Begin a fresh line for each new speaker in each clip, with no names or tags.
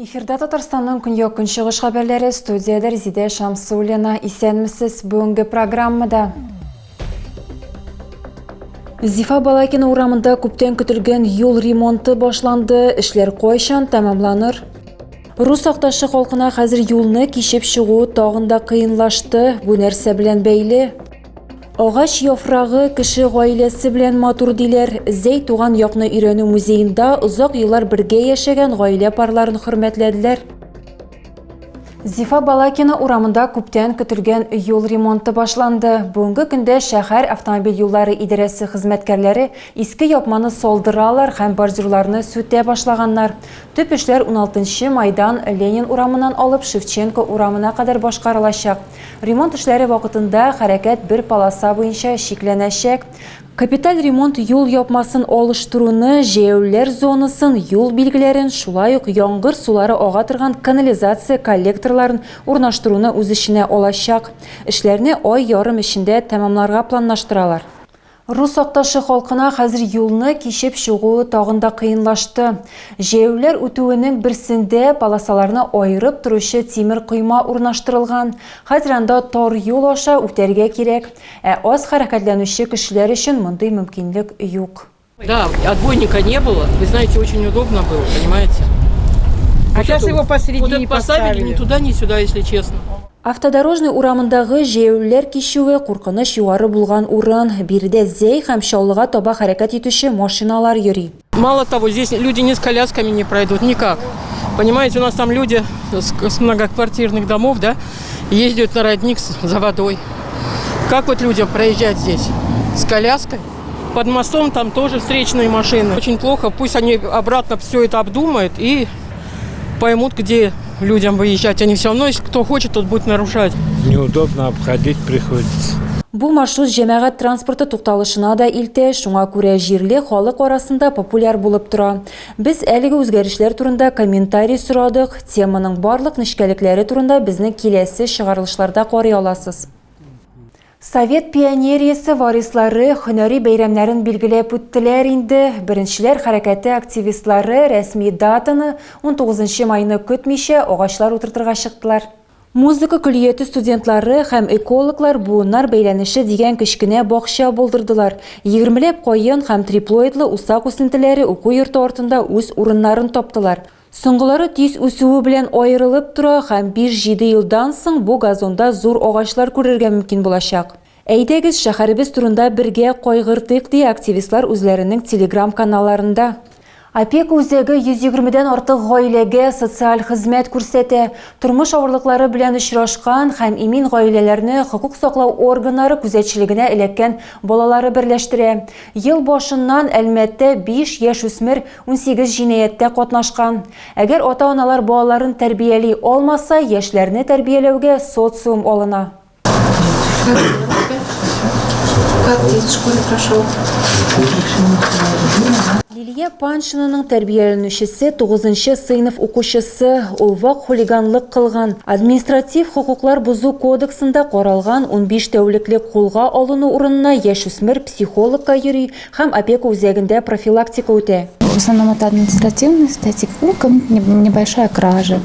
Эфирда Татарстанның көньяк-көнчыгыш хәбәрләре, студиядә Резидә Шамсуллина. Исәнмесез, бүгенге программада. Зифа Балакина урамында күптән көтелгән юл ремонты башланды. Эшләр кайчан тәмамланыр? Рус Акташы халкына хәзер юлны кичеп чыгу тагын да кыенлашты. Бу нәрсә белән бәйле? Агач яфрагы кеше гаиләсе белән матур диләр. Зәй туган якны өйрәнү музеенда озак еллар бергә яшәгән гаилә парларын хөрмәтләделәр. Зифа Балакина урамында күптән көтелгән юл ремонты башланды. Бүгенге көндә шәһәр автомобиль юллары идарәсе хезмәткәрләре иске япманы салдыралар һәм бордюрларны сүтә башлаганнар. Төп эшләр уналтынчы майдан Ленин урамыннан алып Шевченко урамына кадәр башкарылачак. Ремонт эшләре вакытында хәрәкәт бер полоса буенча чикләнәчәк. Капиталь ремонт юл япмасын алыштыруны, җәяүлеләр зонасын, юл билгеләрен, шулай ук яңгыр сулары ага торган канализация коллекторларын урнаштыруны үз эченә алачак. Эшләрне ай ярым эчендә тәмамларга планлаштыралар. Рус Акташы халкына хәзер юлны кичеп чыгуы тагын да кыенлашты. Җәяүлеләр үтүенең берсендә полосаларны аерып торучы тимер койма урнаштырылган. Хәзер анда тар юл аша үтәргә кирәк. Ә аз хәрәкәтләнүче кешеләр өчен мондый мөмкинлек юк.
Да, отбойника не было. Вы знаете, очень удобно было, понимаете?
А сейчас его посередине
Вот это поставили ни туда, ни сюда, если честно.
Автодорожный урамындагы җәяүлеләр кичүе куркыныч югары булган урын. Биредә Зәй һәм Чаллыга таба хәрәкәт итүче машиналар йөри.
Мало того, здесь люди ни с колясками не пройдут, никак. Понимаете, у нас там люди с многоквартирных домов, да, ездят на родник за водой. Как вот людям проезжать здесь? С коляской? Под мостом там тоже встречные машины. Очень плохо, пусть они обратно все это обдумают и поймут, где людям выезжать. Они все равно, если кто хочет, тот будет нарушать.
Неудобно обходить приходится.
Бу маршрут җәмәгать транспорты тукталышына да илтә, шуңа күрә җирле халык арасында популяр булып тора. Без әлеге үзгәрешләр турында комментарий сорадык. Теманың барлык нечкәлекләре турында безнең киләсе чыгарылышларда карый аласыз. Совет пионериясе варислары һөнәри бәйрәмнәрен билгеләп үттеләр инде. Беренчеләр хәрәкәте активистлары рәсми датаны, унтугызынчы майны көтмичә, агачлар утыртырга чыктылар. Музыка көллияте студентлары һәм экологлар Буыннар бәйләнеше дигән кечкенә бакча булдырдылар. Егермеләп каен һәм триплоидлы усак үсентеләре уку йорты артында үз урыннарын таптылар. Соңгылары тиз үсүе белән аерылып тора һәм биш-җиде елдан соң бу газонда зур агачлар күрергә мөмкин булачак. Әйдәгез, шәһәребез турында бергә кайгыртыйк, ди активистлар үзләренең телеграм-каналларында. Опека үзәге 120 дән артык гаиләгә социаль хезмәт күрсәтә. Тормыш авырлыклары белән очрашкан һәм имин гаиләләрне хокук саклау органнары күзәтчелегенә эләккән балалары берләштерә. Ел башыннан Әлмәттә биш яшүсмер 18 җинаятьтә катнашкан. Әгәр ата-аналар балаларын тәрбияли алмаса, яшьләрне тәрбияләүгә социум алына.
Как день в школе прошел?
Лилия Паншинаның тәрбияләнүчесе, тугызынчы сыйныф укучысы. Ул вак хулиганлык кылган. Административ хокуклар бозу кодексында каралган 15 тәүлеклек кулга алыну урынына яшүсмер психологка йөри Һәм опека үзәгендә профилактика үтә.
В основном это административные статьи, ну, небольшая кража.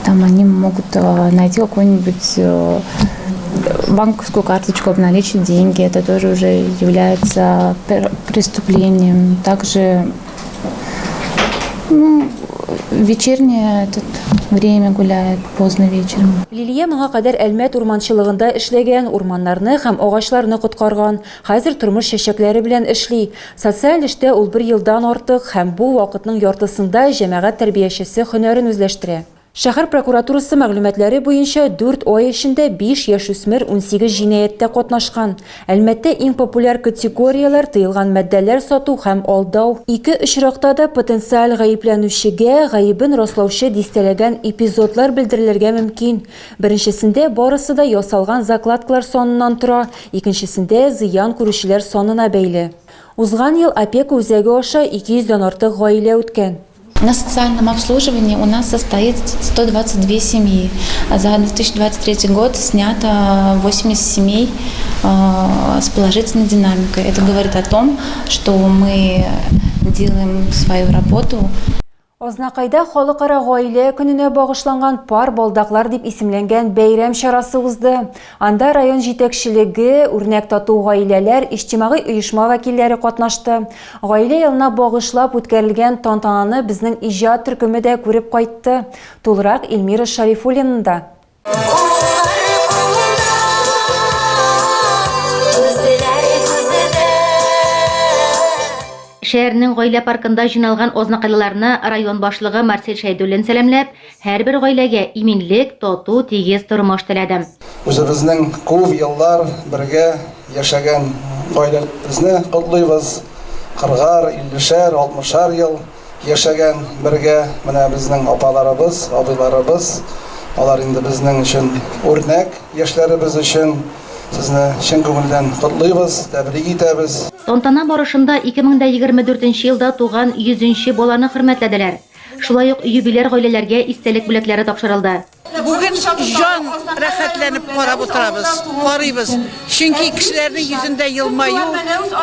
Там они могут найти какую-нибудь банковскую карточку, обналичить деньги. Это тоже уже является преступлением. Также, ну, вечернее этот время гуляет, поздно вечером.
Лилия моңа кадәр Әлмәт урманчылыгында эшләгән, урманнарны һәм агачларны коткарган. Хәзер тормыш чәчәкләре белән эшли. Социаль эштә ул бер елдан артык һәм бу вакытның яртысында җәмәгать тәрбиячесе һөнәрен үзләштерә. Шәһәр прокуратурасы мәгълүматлары буенча, дүрт ай эчендә биш яшүсмер 18 җинаятьтә катнашкан. Әлмәттә иң популяр категорияләр, тыелган матдәләр сату һәм алдау. Ике очракта да потенциаль гаепләнүчегә гаебен раслаучы дистәләгән эпизодлар белдерелергә мөмкин. Беренчесендә барысы да ясалган закладкалар саныннан тора, икенчесендә зыян күрүчеләр санына бәйле. Узган ел опека үзәге аша 200 дән артык гаилә үткән.
На социальном обслуживании у нас состоит 122 семьи. За 2023 год снято 80 семей с положительной динамикой. Это говорит о том, что мы делаем свою работу.
Азнакайда Халыкара гаилә көненә багышланган Пар балдаклар дип исемләнгән бәйрәм чарасы узды. Анда район җитәкчелеге, үрнәк тату гаиләләр, иҗтимагый оешма вәкилләре катнашты. Гаилә елына багышлап үткәрелгән тантананы безнең иҗат төркеме дә күреп кайтты. Тулырак Эльмира Шарифуллинада.
Шәһәрнең гаилә паркында җыйналган азнакайлыларны район башлыгы Марсель Шәйдуллин сәламләп, һәрбер гаиләгә иминлек, тату, тигез тормыш теләде.
Үзебезнең күп еллар бергә яшәгән гаиләләребезне котлыйбыз. Кырыгар, иллешәр, алтмышар ел Яшәгән бергә менә безнең апаларыбыз, абыйларыбыз, алар инде безнең өчен үрнәк, яшьләребез өчен. Сезне чын күңелдән котлыйбыз, тәбрик итәбез.
Тантана барышында 2024 нче елда туган 100 нче баланы хөрмәтләделәр. Шулай ук юбиляр гаиләләргә истәлек бүләкләре тапшырылды.
Бүген җан рәхәтләнеп карап утырабыз, карыйбыз. Чөнки кешеләрнең йөзендә елмаю,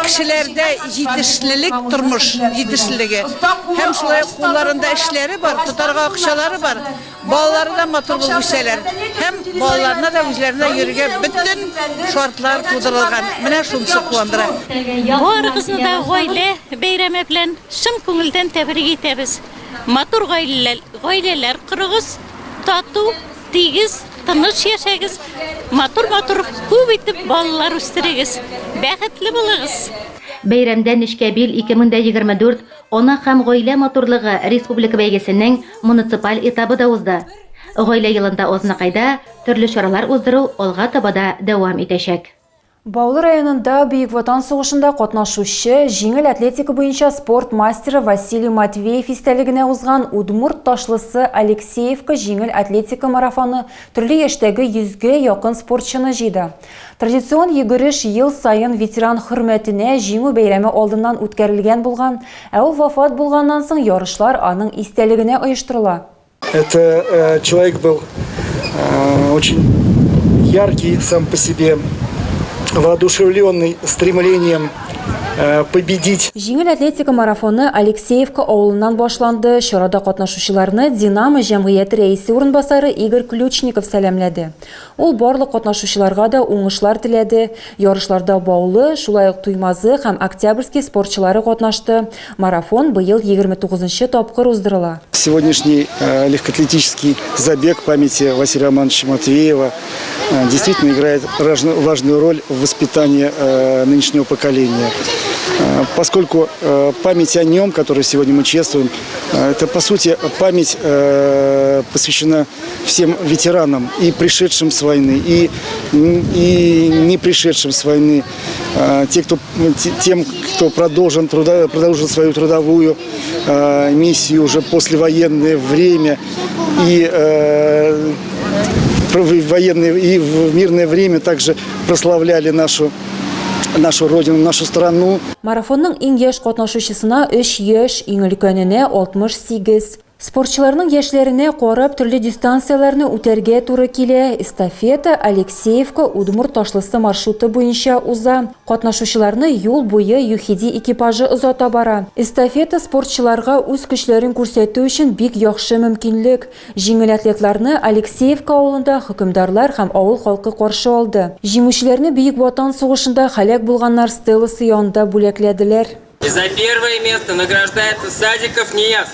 кешеләрдә җитешлелек, тормыш җитешлелеге. Һәм шулай ук кулларында эшләре бар, тотарга акчалары бар. Балалары да матур булып үсәләр. Һәм балаларына да үзләренә йөрергә бөтен шартлар тудырылган. Менә шунысы куандыра.
Барыгызны да гаилә бәйрәме белән чын күңелдән тәбрик итәбез. Матур гаиләләр корыгыз, тату, тигез, тыныч яшәгез, матур-матур күп итеп балалар үстерегез, бәхетле булыгыз!
Бәйрәмдә Нечкәбил 2024 Ана һәм гаилә матурлыгы республика бәйгесенең муниципаль этабы да узды. Гаилә елында Азнакайда төрле чаралар уздыру алга таба да дәвам итәчәк.
Баулы районында Бөек Ватан сугышында катнашучы, җиңел атлетика буенча спорт мастеры Василий Матвеев истәлегенә узган Удмурт ташлысы Алексеевка җиңел атлетика марафоны төрле яшьтәге йөзгә якын спортчыны җыйды. Традицион йөгереш ел саен ветеран хөрмәтенә Җиңү бәйрәме алдыннан үткәрелгән булган, ә ул вафат булганнан соң ярышлар аның истәлегенә оештырыла.
Это э, человек был э, очень яркий сам по себе, воодушевленный стремлением э, победить.
Җиңел атлетика марафоны Алексеевка авылыннан башланды. Чарада катнашучыларны Динамо җәмгыяте рәисе урынбасары Игорь Ключников сәламләде. Ул барлык катнашучыларга да уңышлар теләде. Ярышларда Баулы, шулай ук Туймазы һәм Октябрьский спортчылары катнашты. Марафон быел 29 нчы тапкыр уздырыла.
Сегодняшний э, легкоатлетический забег памяти Василия Романовича Матвеева э, действительно играет важную роль в воспитании э, нынешнего поколения. Поскольку память о нем, которую сегодня мы чествуем, это, по сути, память посвящена всем ветеранам, и пришедшим с войны, и, и не пришедшим с войны, те, кто, тем, кто продолжен труда, продолжил свою трудовую миссию уже послевоенное время и в военное и в мирное время также прославляли нашу нашу родину, нашу страну.
Марафонның иң яшь катнашучысына 3 яшь, иң өлкәненә 68. Спортчыларның яшьләренә карап төрле дистанцияләрне үтәргә туры килә. Эстафета Алексеевка, Удмурт ташлысы маршруты буенча уза. Катнашучыларны юл буе ЮХИДИ экипажы озата бара. Эстафета спортчыларга үз көчләрен күрсәтү өчен бик яхшы мөмкинлек. Җиңел атлетларны Алексеевка авылында хөкемдарлар һәм авыл халкы каршы алды. Җиңүчеләрне Бөек Ватан сугышында һәлак булганнар стеласы янында бүләкләделәр.
И за первое место награждается Садиков Нияз.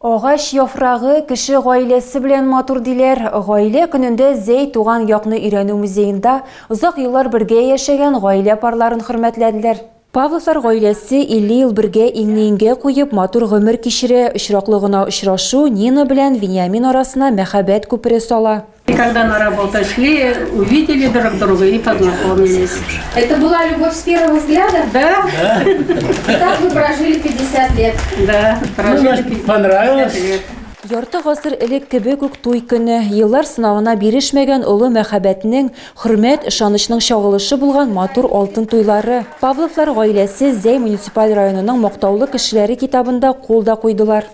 Агач яфрагы кеше гаиләсе белән матур диләр. Гаилә көнендә Зәй туган якны өйрәнү музеенда озак еллар бергә яшәгән гаилә парларын хөрмәтләделәр. Павловлар гаиләсе 50 ел бергә иңне-иңгә куеп, матур гомер кичерә. Очраклы гына очрашу Нина белән Вениамин арасына мәхәббәт күпере сала.
И когда на работу шли, увидели друг друга и познакомились.
Это была любовь с первого взгляда?
Да.
Да. И так вы прожили 50 лет.
Да, прожили
50 понравилось.
лет.
Ярты гасыр элек кебек үк туй көне, еллар сынавына бирешмәгән олы мәхәббәтнең, хөрмәт, ышанычның чагылышы булган матур алтын туйлары. Павловлар гаиләсе Зәй муниципаль районының мактаулы кешеләре китабында кул да куйдылар.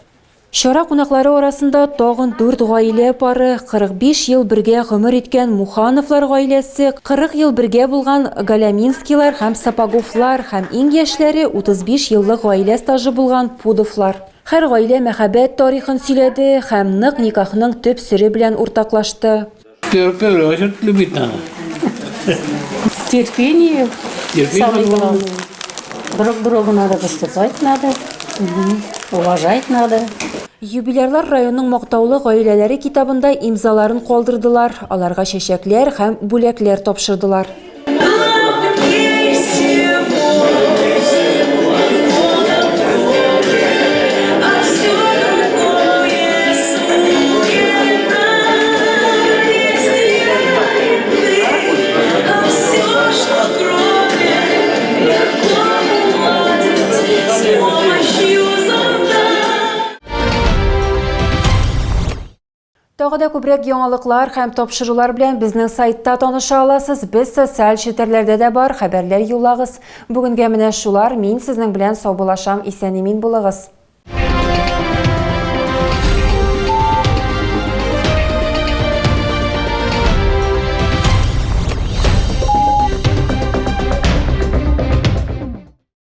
Чара кунаклары арасында тагын дүрт гаилә пары, 45 ел бергә гомер иткән Мухановлар гаиләсе, 40 ел бергә булган Галяминскийлар һәм Сапоговлар һәм иң яшьләре, 35 еллык гаилә стажы булган Пудовлар. Һәр гаилә мәхәббәт тарихын сөйләде һәм нык никахның төп сере белән уртаклашты.
В первую очередь любить надо.
Терпение,
Терпение
самое
главное.
главное. Друг другу надо выступать надо, уважать надо.
Юбилярлар районның мактаулы гаиләләре китабында имзаларын калдырдылар, аларга чәчәкләр һәм бүләкләр тапшырдылар. Тагы да күбрәк яңалыклар һәм тапшырулар белән безнең сайтта таныша аласыз. Без социаль челтәрләрдә дә бар, хәбәрләр юллагыз. Бүгенгә менә шулар. Мин сезнең белән саубуллашам. Исән-имин булыгыз.